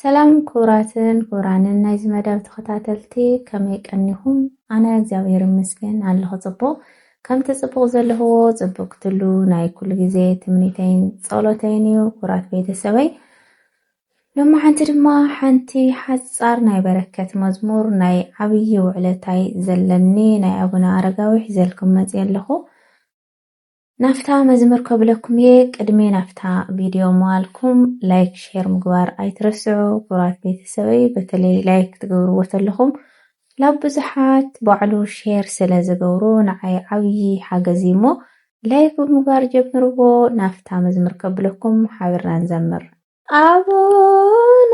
ሰላም ክቡራትን ክቡራንን ናይዚ መደብ ተኸታተልቲ፣ ከመይ ቀኒኹም? ኣነ እግዚኣብሔር ይመስገን ኣለኹ ጽቡቕ። ከምቲ ጽቡቕ ዘለኽዎ ጽቡቕ ክትሉ ናይ ኩሉ ግዜ ትምኒተይን ጸሎተይን እዩ። ክቡራት ቤተሰበይ፣ ሎማዓንቲ ድማ ሓንቲ ሓጻር ናይ በረከት መዝሙር ናይ ዓብዪ ውዕለታይ ዘለኒ ናይ ኣቡነ ኣረጋዊ ሒዘልኩም መጽየ ኣለኹ። ናፍታ መዝሙር ከብለኩም እየ። ቅድሚ ናፍታ ቪድዮ ምዋልኩም ላይክ፣ ሼር ምግባር ኣይትረስዑ። ክቡራት ቤተሰበይ፣ በተለይ ላይክ ትገብርዎ ተለኹም ላብ ብዙሓት ባዕሉ ሼር ስለ ዝገብሩ ንዓይ ዓብዪ ሓገዝ እዩ እሞ ላይክ ብምግባር ጀምርዎ። ናፍታ መዝሙር ከብለኩም ሓቢርና ንዘምር። ኣቡነ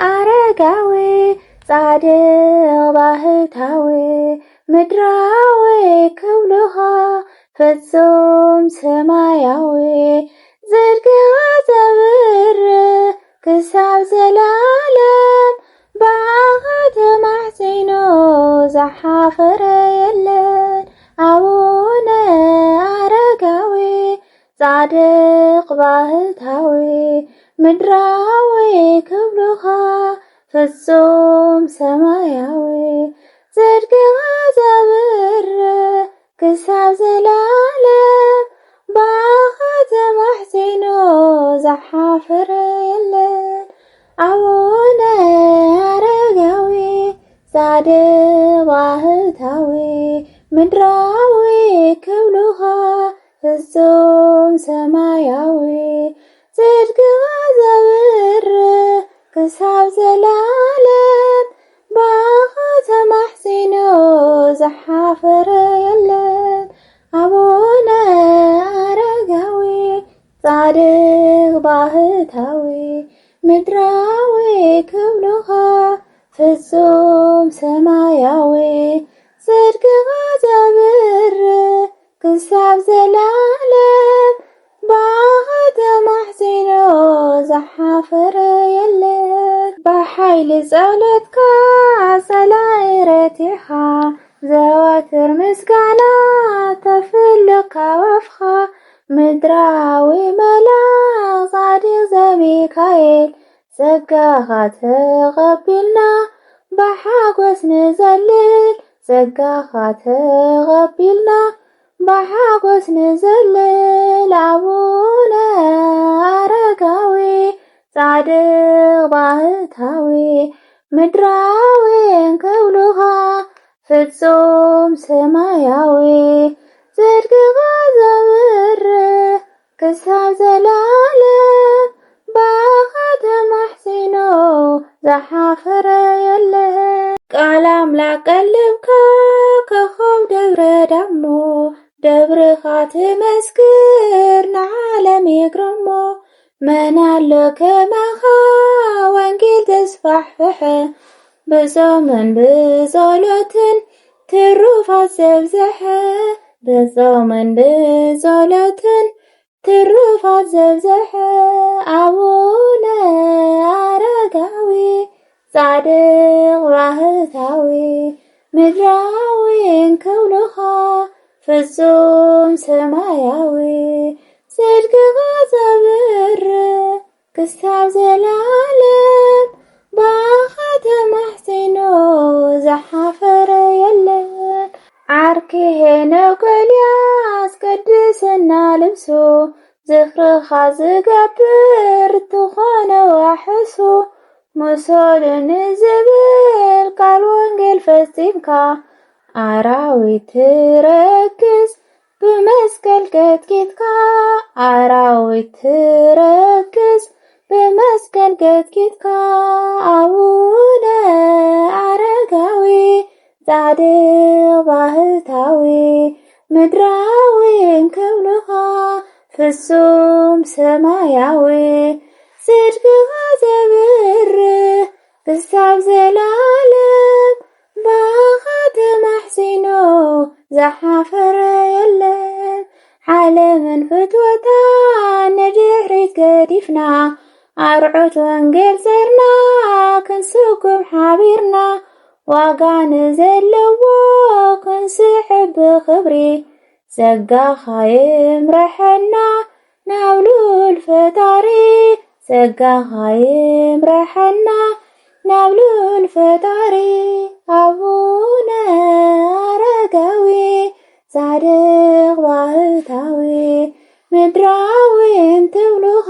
ኣረጋዊ ጻድቕ ባህታዊ፣ ምድራዊ ክብሉኻ ፍጹም ሰማያዊ፣ ጽድቅኻ ዘብርህ ክሳብ ዘላለም፣ ብኣኻ ተማሕጺኑ ዝሓፈረ የለን። ኣቡነ ኣረጋዊ ጻድቕ ባህታዊ፣ ምድራዊ ክብሉኻ ፍጹም ሰማያዊ፣ ጽድቅኻ ዘብርህ ክሳብ ዘላለም፣ ብኣኻ ተማሕጺኑ ዝሓፈረ የለን። ኣቡነ ኣረጋዊ ጻድቕ ባህታዊ፣ ምድራዊ ክብሉኻ ፍጹም ሰማያዊ፣ ጽድቅኻ ዘብርህ ክሳብ ዘላለም፣ ብኣኻ ተማሕጺኑ ዝሓፈረ የለን። ኣቡነ ኣረጋዊ ጻድቕ ባህታዊ፣ ምድራዊ ክብሉኻ ፍጹም ሰማያዊ፣ ጽድቅኻ ዘብርህ ክሳብ ዘላለም፣ ብኣኻ ተማሕጺኑ ዝሓፈረ የለን። ብሓይሊ ጸሎትካ ጸላኢ ረቲዕኻ፣ ዘወትር ምስጋና ተፍልቕ ካብ ኣፍኻ፣ ምድራዊ መልኣኽ ጻድቕ ዘሚካኤል፣ ጸጋኻ ተቐቢልና ብሓጎስ ንዘልል፣ ጸጋኻ ተቐቢልና ብሓጎስ ንዘልል። ኣቡነ ኣረጋዊ ጻድቕ ባህታዊ፣ ምድራዊ እንክብሉኻ ፍጹም ሰማያዊ፣ ጽድቅኻ ዘብርህ ክሳብ ዘላለም፣ ብኣኻ ተማሕጺኑ ዝሓፈረ የለን። ቃል ኣምላኽ ቀልብካ ኮኾብ ደብረ ዳሞ፣ ደብርኻ ትመስክር ንዓለም የግርሞ። መን ኣሎ ከማኻ ወንጌል ዘስፋሕፍሐ፣ ብጾምን ብጸሎትን ትሩፋት ዘብዝሐ፣ ብጾምን ብጸሎትን ትሩፋት ዘብዝሐ፣ ኣቡነ ኣረጋዊ ጻድቕ ባህታዊ፣ ምድራዊ እንክብሉኻ ፍጹም ሰማያዊ፣ ጽድቅኻ ዘብርህ ክሳብ ዘላለም፣ ብኣኻ ተማሕጺኑ ዝሓፈረ የለን። ዓርኪ ሄኖክ ኤልያስ ቅድስና ልብሱ፣ ዝኽርኻ ዝገብር ትኾነ ዋሕሱ፣ ምሰሉኒ ዝብል ቃል ወንጌል ፈጺምካ፣ ኣራዊት ትረግጽ ብመስቀል ቀጥቂጥካ፣ ኣራዊት ትረግጽ ብመስቀል ቀጥቂጥካ፣ ኣቡነ ኣረጋዊ ጻድቕ ባህታዊ፣ ምድራዊ እንክብሉኻ ፍጹም ሰማያዊ፣ ጽድቅኻ ዘብርህ ክሳብ ዘላለም፣ ብኣኻ ተማሕጺኑ ዝሓፈረ የለን። ዓለምን ፍትወታን ንድሕሪት ገዲፍና፣ ኣርዑት ወንጌል ጸርና ክንስጉም ሓቢርና፣ ዋጋ ንዘለዎ ክንስሕብ ብኽብሪ፣ ጸጋኻ ይምረሐና ናብ ልዑል ፈጣሪ፣ ጸጋኻ ይምረሐና ናብ ልዑል ፈጣሪ። ኣቡነ ኣረጋዊ ጻድቕ ባህታዊ፣ ምድራዊ እንትብሉኻ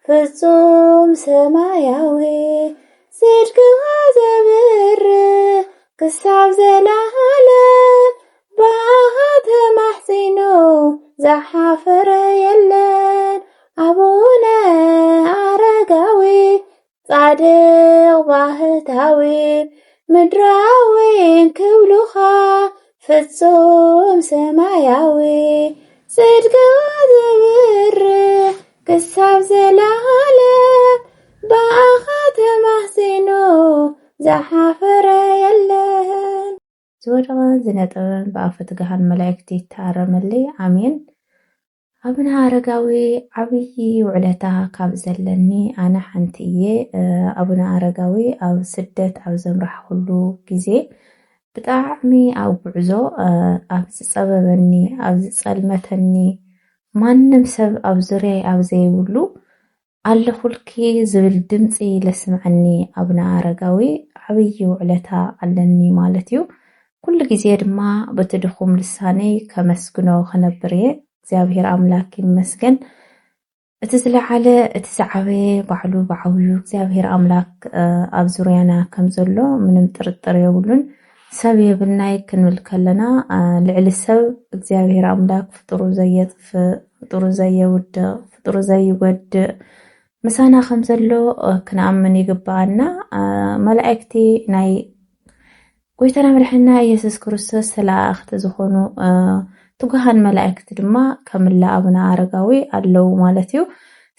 ፍጹም ሰማያዊ፣ ጽድቅኻ ዘብርህ ክሳብ ዘላለም፣ ብኣኻ ተማሕጺኑ ዝሓፈረ የለን። ኣቡነ ኣረጋዊ ጻድቕ ባህታዊ፣ ምድራዊ ክብሉኻ ፍጹም ሰማያዊ፣ ጽድቅኻ ዘብርህ ክሳብ ዘላለም፣ ብኣኻ ተማሕጺኑ ዝሓፈረ የለን። ዝወደቐን ዝነጠበን ብኣፈ ትግሃን መላእክቲ ይተኣረመለይ። ኣሜን። ኣቡነ ኣረጋዊ ዓብዪ ውዕለታ ካብ ዘለኒ ኣነ ሓንቲ እየ። እ፣ ኣቡነ ኣረጋዊ ኣብ ስደት ኣብ ዘምራሕኩሉ ግዜ ብጣዕሚ ኣብ ጉዕዞ፣ እ፣ ኣብ ዝጸበበኒ፣ ኣብ ዝጸልመተኒ፣ ማንም ሰብ ኣብ ዙርያይ ኣብ ዘይብሉ ኣለኹልኪ ዝብል ድምፂ ለስምዐኒ ኣቡነ ኣረጋዊ ዓብዪ ውዕለታ ኣለኒ ማለት እዩ። ኩሉ ግዜ ድማ በቲ ድኹም ልሳነይ ከመስግኖ ክነብር እየ። እግዚኣብሔር ኣምላክ ይመስገን። እቲ ዝለዓለ፣ እቲ ዝዓበየ ባዕሉ ብዓብዩ እግዚኣብሔር ኣምላክ፣ እ፣ ኣብ ዙርያና ከም ዘሎ ምንም ጥርጥር የብሉን። ሰብ የብልናይ ክንብል ከለና፣ እ፣ ልዕሊ ሰብ እግዚኣብሔር ኣምላክ ፍጡሩ ዘየጥፍእ፣ ፍጡሩ ዘየውድቕ፣ ፍጡሩ ዘይጎድእ ምሳና ከም ዘሎ፣ እ፣ ክንኣምን ይግብኣና። እ፣ መላእክቲ ናይ ጎይታና መድሓኒና ኢየሱስ ክርስቶስ ተለኣኣኽቲ ዝኾኑ፣ እ፣ ትጉሃን መላእክቲ ድማ ከም እለ ኣቡነ ኣረጋዊ ኣለዉ ማለት እዩ።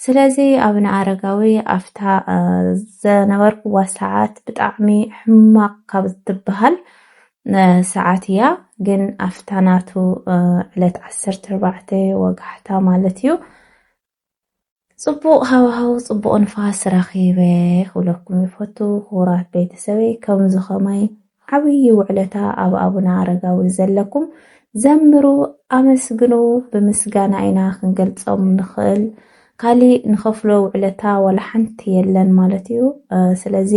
ስለዚ ኣቡነ ኣረጋዊ ኣብታ፣ እ፣ ዘነበርኩዋ ሰዓት ብጣዕሚ ሕማቕ ካብ እትበሃል፣ እ፣ ሰዓት እያ። ግን ኣብታ ናቱ፣ እ፣ ዕለት ዓሰርተ ኣርባዕተ ወጋሕታ ማለት እዩ። ጽቡቕ ሃዋህው፣ ጽቡቕ ንፋስ ረኺበ ክብለኩም ይፈቱ። ክቡራት ቤተሰበይ፣ ከምዚ ኸማይ ዓብዪ ውዕለታ ኣብ ኣቡነ ኣረጋዊ ዘለኩም ዘምሩ፣ ኣመስግኑ። ብምስጋና ኢና ክንገልጾም ንኽእል። ካሊእ ንኸፍሎ ውዕለታ ዋላ ሓንቲ የለን ማለት እዩ። እ፣ ስለዚ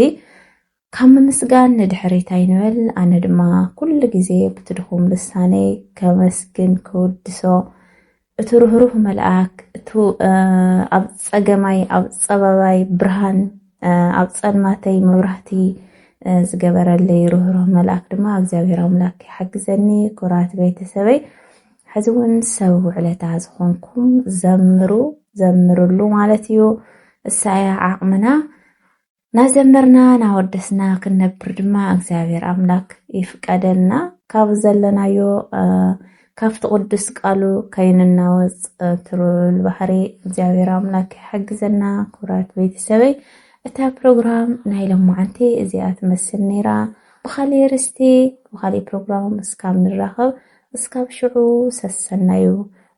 ካብ ምምስጋን ንድሕሪት ኣይንበል። ኣነ ድማ ኩሉ ግዜ ብቲ ድኹም ልሳነይ ከመስግን፣ ክውድሶ፣ እቲ ርህሩህ መልኣክ፣ እቱ፣ እ፣ ኣብ ጸገማይ፣ ኣብ ጸበባይ ብርሃን፣ እ፣ ኣብ ጸልማተይ መብራህቲ፣ እ፣ ዝገበረለይ ርህሩህ መልኣክ ድማ እግዚኣብሔር ኣምላክ ይሓግዘኒ። ክቡራት ቤተሰበይ፣ ሕዚ እውን ሰብ ውዕለታ ዝኾንኩም ዘምሩ፣ ዘምርሉ ማለት እዩ። እሳ እያ ዓቕምና። ናዘመርና ናወደስና ክንነብር ድማ እግዚኣብሔር ኣምላክ ይፍቀደልና። ካብ ዘለናዮ፣ እ፣ ካብቲ ቅዱስ ቃሉ ከይንናወጽ፣ እ፣ ትሩል ባህሪ እግዚኣብሔር ኣምላክ ይሓግዘና። ክቡራት ቤተሰበይ፣ እታ ፕሮግራም ናይ ሎማዓንቲ እዚኣ ትመስል ነይራ። ብኻሊእ ርስቲ፣ ብኻሊእ ፕሮግራም እስካብ ንራኸብ፣ እስካብ ሽዑ ሰሰናዩ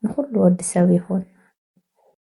ንኹሉ ወዲ ሰብ ይኹን።